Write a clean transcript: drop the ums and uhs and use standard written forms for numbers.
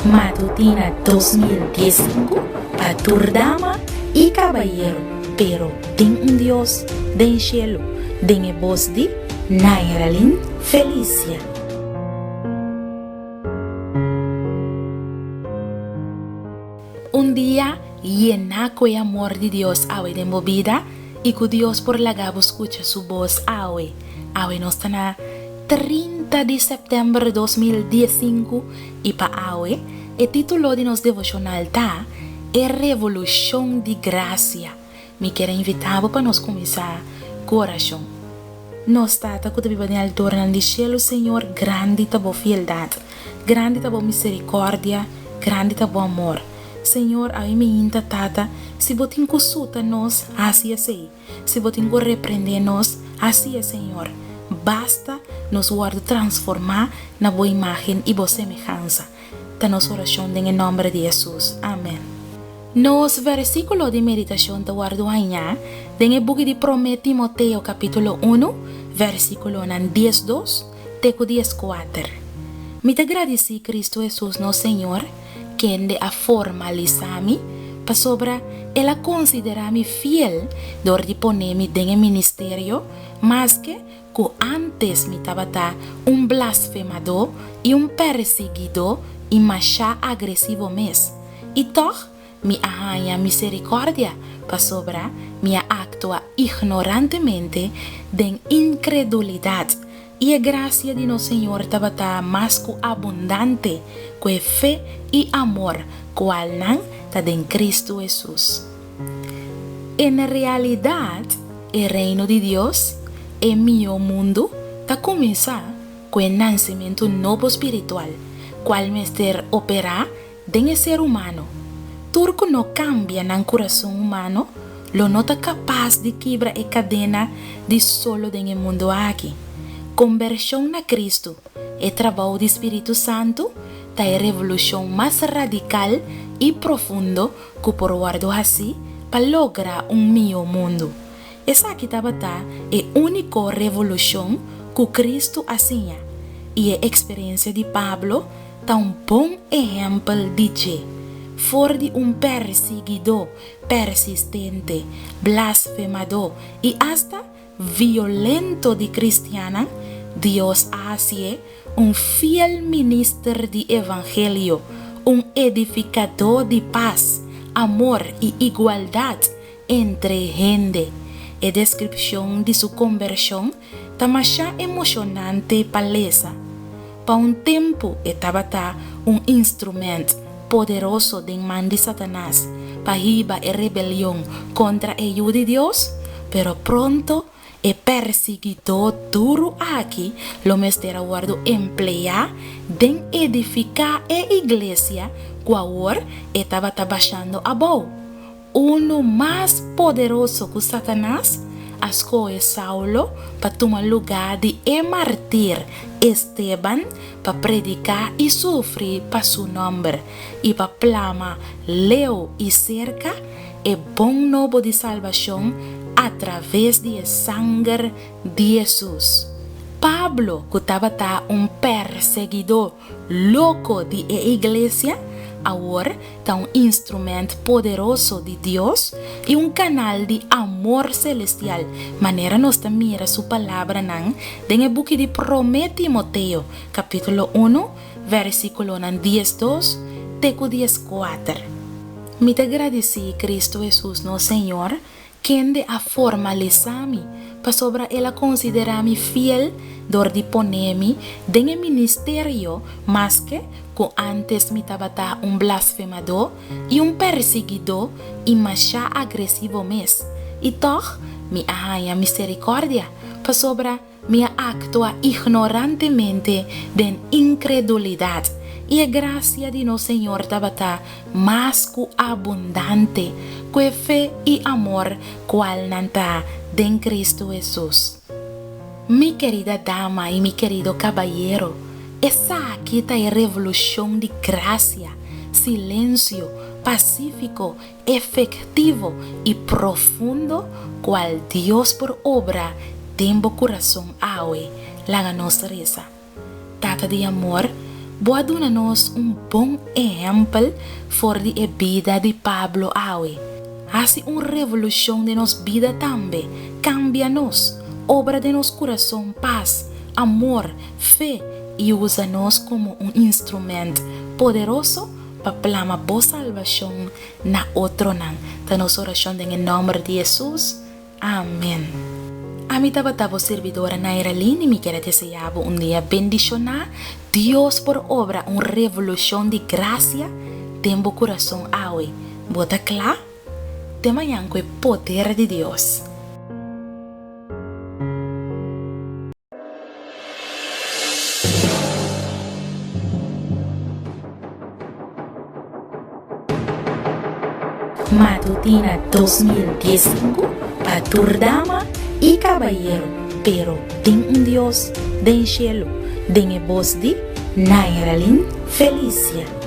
Matutina 2015 pa tur dama i kabayero, pero tin un Dios den shelu, den e bos di Nairalyn Felicia. Un dia yená ku e amor di Dios awe den bo bida i ku Dios por laga bo skucha su bos awe. Awe nos ta na 30 di sèptèmber 2015 i pa awe e título di nos devoshonal ta E Revolushon di Grasia. Mi kier a invitá bo pa nos kuminsá ku orashon. Nos Tata ku ta biba den alturnan di shelu, Señor, grandi ta bo fieldat, grandi ta bo miserikòrdia, grandi ta bo amor. Señor, awe mi hinta, Tata, si bo tin ku suta nos, hasi esei. Si bo tin ku reprendé nos, hasi e, Señor. Basta nos wòrdu transformá na bo imágen i bo semehansa. Ta nos orashon den e nòmber di Hesus. Amèn. Nos versíkulo di meditashon ta wòrdu hañá den e buki di Promé Timoteo kapítulo unu, versíkulonan 12 te ku 14. Mi ta gradisí Kristu Hesus nos Señor, kende a formalisá mi, pasobra el a konsiderá mi fiel dor di pone mi den e ministerio, maske ku ántes mi tabata un blasfemadó i un persiguidó i mashá agresivo mes. I tòg mi a haña miserikòrdia pasobra mi a aktua ignorantemente den inkredulidat, i e grasia di nos Señor tabata mas ku abundante ku e fe i amor kualnan ta den Kristu Hesus. En realidat, e Reino di Dios, e mihó mundu, ta kuminsá ku e nansementu nobo spiritual, kual mester operá den e ser humano. Tur ku no kambia nan kurason humano lo no ta kapas di kibra e kadena di solo den e mundu aki. Kombershon na Kristu, e trabou di Spiritu Santu, ta e revolushon mas radikal i profundo ku por wòrdu hasí pa logra un mihó mundu. Esaki tabata e úniko revolushon ku Kristu a siña, i e eksperensia di Pablo ta un bon ehèmpel di dje. For di un persiguidó persistente, blasfemadó i asta violento di kristiannan, Dios a hasié un fiel minister di evangelio, un edifikadó di pas, amor i igualdat entre hende. E deskripshon di su kombershon ta masha emoshonante pa lesa. Pa un tempu e tabata un instrumènt poderoso den man di Satanas pa hiba e rebelion kontra e Yu di Dios, pero pronto e persiguidó duru aki lo mester a wòrdu empleá den edifiká e iglesia ku awor e tabata bashando abou. Unu mas poderoso ku Satanas a skohe Saulo pa tuma lugá di e martir Esteban pa prediká i sufri pa su nòmber i pa plama leu i serka e bon nobo di salbashon atraves di e sanger di Hesus. Pablo, ku tabata un perseguidó loko di e iglesia, awor ta un instrument poderoso di Dios i un kanal di amor selestial, manera nos ta mira su palabranan den e buki di Promé Timoteo, kapítulo unu, versíkulonan 12 te ku 14. Mi ta gradisí Kristu Hesus nos Señor, kende a formalisá mi, pasobra el a konsiderá mi fiel dor di pone mi den e ministerio maske ku ántes mi tabata un blasfemadó i un persiguidó i mashá agresivo mes. I tòg mi a haña miserikòrdia, pasobra Mi a aktua ignorantemente den inkredulidat, i e grasia di nos Señor tabata mas ku abundante ku e fe i amor kual nan ta den Kristu Hesus. Mi kerida dama i mi kerido kabayero, esaki ta e revolushon di grasia, silensio, pasífiko, efektivo i profundo kual Dios por obra den bo kurason awe. Laga nos resa. Tata di amor, Bo a duna nos un bon ehèmpel for di e bida di Pablo awe. Hasi un revolushon den nos bida tambe, kambia nos, obra den nos kurason pas, amor, fe i usa nos komo un instrumènt poderoso pa plama bo salbashon na otronan. Ta nos orashon den e nòmber di Hesus. Amen. Ami tabata bo sirbidora Naira Lin i mi kier a desea bo un dia bendishoná. Dios por obra un revolushon di grasia den bo kurason awe. Bo ta kla? Te mañan ku e poder di Dios. Matutina 2015 pa tur dama y cabayero, pero tin un Dios den cielo, den e bos di Nairalyn Felicia.